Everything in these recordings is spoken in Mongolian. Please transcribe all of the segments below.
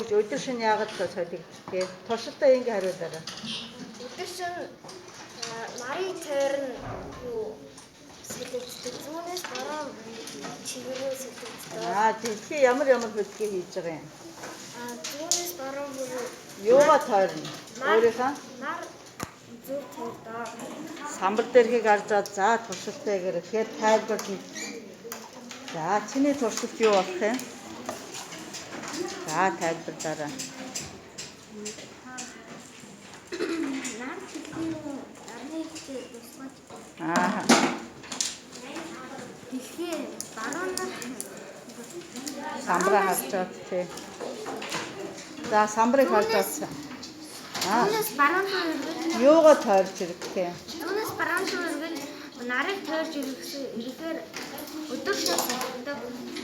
гэж өдөр шөнө яагаад солигддгийг туршилтаа ингэ хариулаарай. Өдөр шөнө нарын тойрон юу солигддог. Зүүнээс баруун чигээр солигддог. Аа, дэлхий ямар ямар хөдөлгөөн хийж байгаа юм? Зүүнээс баруун бүр Юугаа тойрно? Өөрийнхөө нар зүг тойрдоо. Самбар дээрхийг харж за туршилтаа гэр тэгэхээр тайлбарлана. За, чиний туршилт юу болох юм? За, тайлбарлаарай. Нар дэлхийн нарны хичээл тусгаж Аа. дэлхийн баруун Самбараа харж тий. За, самбарыг харж авсан. Аа. Зүүнээс баруун руу эргэж Юугаа тойрж ирэх юм? зүүнээс баруун руу эргэж нарыг тойрж ирэхээр өдөр шөнө солигддог.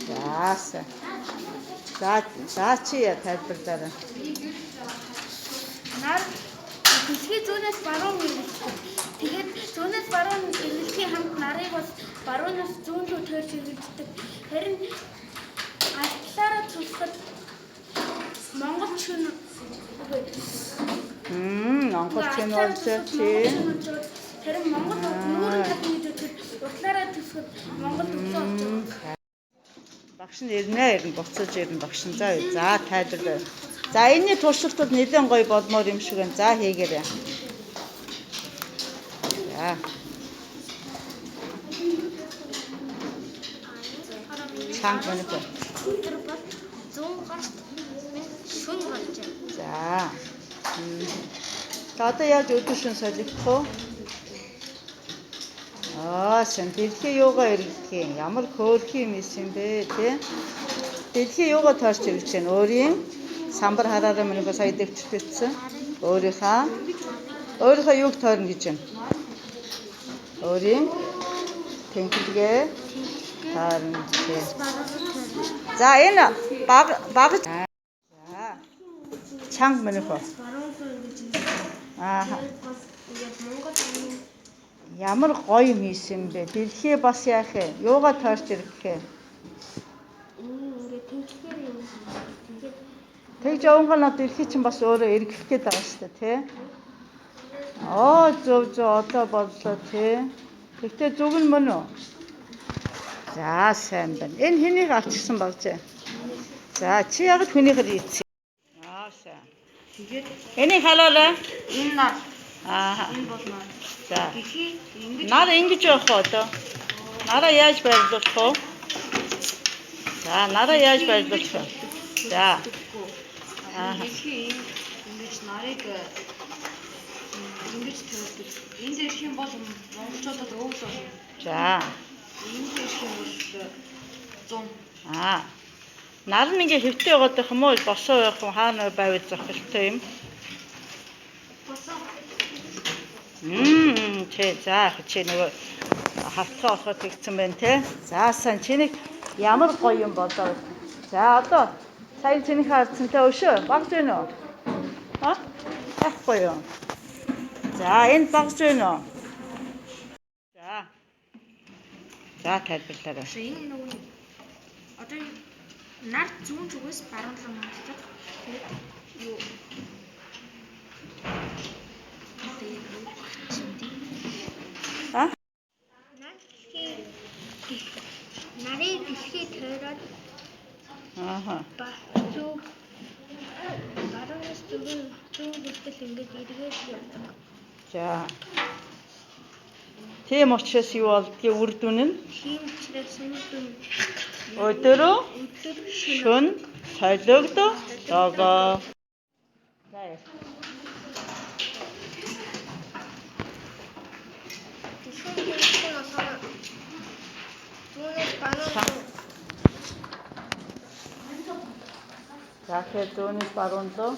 За, сайн. За, за чи яа тайлбарлаарай. Нар дэлхий зүүнээс баруун эргэлдэг. Тэгээд зүүнээс баруун эргэлтийн хамт нарыг бас баруунаас зүүн рүү тойрж эргэлддэг. Харин алтлаараа тусахад Монгол шөнө үгүй Монгол чин болж чи. Харин Монгол нүүрэн татна гэж үзэхэд уртлаараа төсөхөд Монгол өглөө болж байгаа. Багш нь ирнэ, ирнэ, буцаж ирнэ багш нь. За, за тайлбарлаа. За, энэний туршилт бол нэлээд гоё болмоор юм шиг байна. За, хийгээрэй. За. Чанга мөнх. Өдөр бол зүүн гарт минь шөнө болж байна. За. За, одоо яаж өдөр шөнө солигдох вэ? Аа, сэн дэлхий юугаа эргэлдэх юм? Ямар хөөрхөн юм исэн бэ, тэ? Дэлхий юугаа тойрч эргэж байна? Өөрийн самбар хараараа минь сая дэвтэртэлсэн. Өөрийнхөө юуг тойрно гэж байна? Өөрийн тэнхлэгээ тойрно тий. За, энэ баг баг. За. Чанга минь хөө. Баруун руу эргэж Аа. ингээд Монгол өмнө Ямар гоё юм исэн бэ? Дэлхий бас яах вэ? Юугаа тойрч ирэх вэ? ингээд тэнхлэгээр юм. Тэгээд Тэгж явган дэлхий чинь бас өөрөө эргэлэх гээд байгаа шүү дээ, тий? Аа, зөв зөв одоо боллоо, тий? Тэгтээ зүг нь мөн үү? За, сайн байна. Энэ хэнийг авчихсан болж байна? За, чи яг л хүнийхэр ийцэн. Аа, сайн. Тэгээд Энийг халаалаа. энэ нар Аа. энэ бол нар. За. Дэлхий ингэж Нар ингэж явах уу одоо? Нараа яаж байрлуулах вэ? За, нараа яаж байрлуулах вэ? За. Аа. Дэлхий ингэж нарыг ингэж тойрдог. Энд ирэх юм бол монголчуудад өвөл болно. За. Энд ирэх юм бол зун. Аа. Нар нь ингээ хэвтэй байгаад байх юм уу? Босоо байх юм хаана байвал зохилтой юм? босоо Чи за чи нөгөө хавтгаа болоход тэгсэн байна те. За сайн чиний ямар гоё юм болоо. За одоо сайн чинийхээ хардсантай өшөө багж байна уу? А? Байхгүй юу? За энд багж байна уу? За. За тайлбарлаарай. Энэ нөгөө одоо нар зүүн зүгээс баруун руу манддаг. Тэгээд юу А? нар дэлхий нарыг дэлхий тойроод Ааха. зүг баруунаас зүгэн зүүн хүртэл ингэж эргээд явдаг. За. Тийм учраас юу болдгийг үр дүн нь Тийм учраас үр дүн өдөр өдөр шөнө шөнө солигддог. За яа. дэлхийн тэнхлэг нь болохоор зүүнээс баруун руу За тэгэхээр зүүнээс баруун руу.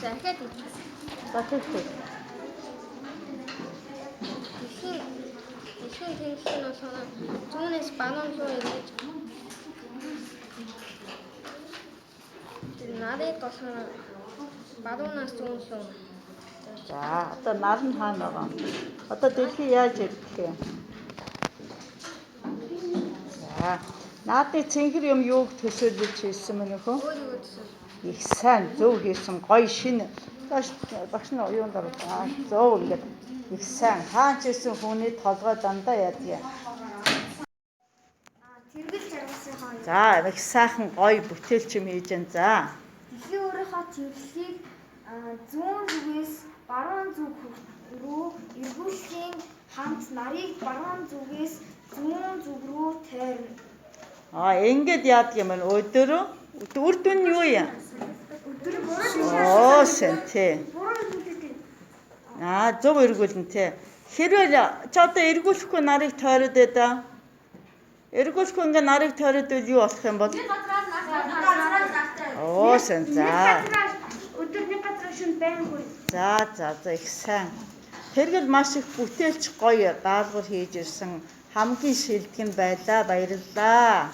захиад За тэг тэг. дэлхийн тэнхлэг нь болохоор зүүнээс баруун руу эргэж нарыг болохоор баруунаас зүүн рүү За одоо нар нь хаана байгаа юм? Одоо дэлхий яаж ирэх юм? За. Наадны цэнхэр юм юуг төсөөлөж хийсэн мөн нөхөө? Их сайн зөв хийсэн гоё шинэ. Багш нь юунд оруулаа. Зөв ингээд их сайн. Хаан ч гэсэн хүний толгой дандаа яадгийг. Тэргэл жаргалсан хоёр. За их сайхан гоё бүтээлч юм хийж जैन. За. Дэлхийн өөрийнхөө цэвэрлэгийг зүүн зүгээс баруун зүг рүү эргүүлэхийн хамт нарыг баруун зүгээс зүүн зүг рүү тойрно. Аа ингээд яадаг юм бэ? Өдөрөө үр дүн нь юу юм? Өдөр Оо сэн тий. буруу эргүүлдэг. Аа зөв эргүүлнэ тий. Хэрвээ чи одоо эргүүлэхгүй нарыг тойроод байда. Эргүүлэхгүй ингээ нарыг тойроод байвал юу болох юм бол? Оо сэн за. Өдөр нэг газар шүн байн хүрнэ. За за за их сайн. Тэргэл маш их бүтээлч гоё даалгавар хийж ирсэн. Хамгийн шилдэг нь байлаа. Баярлалаа.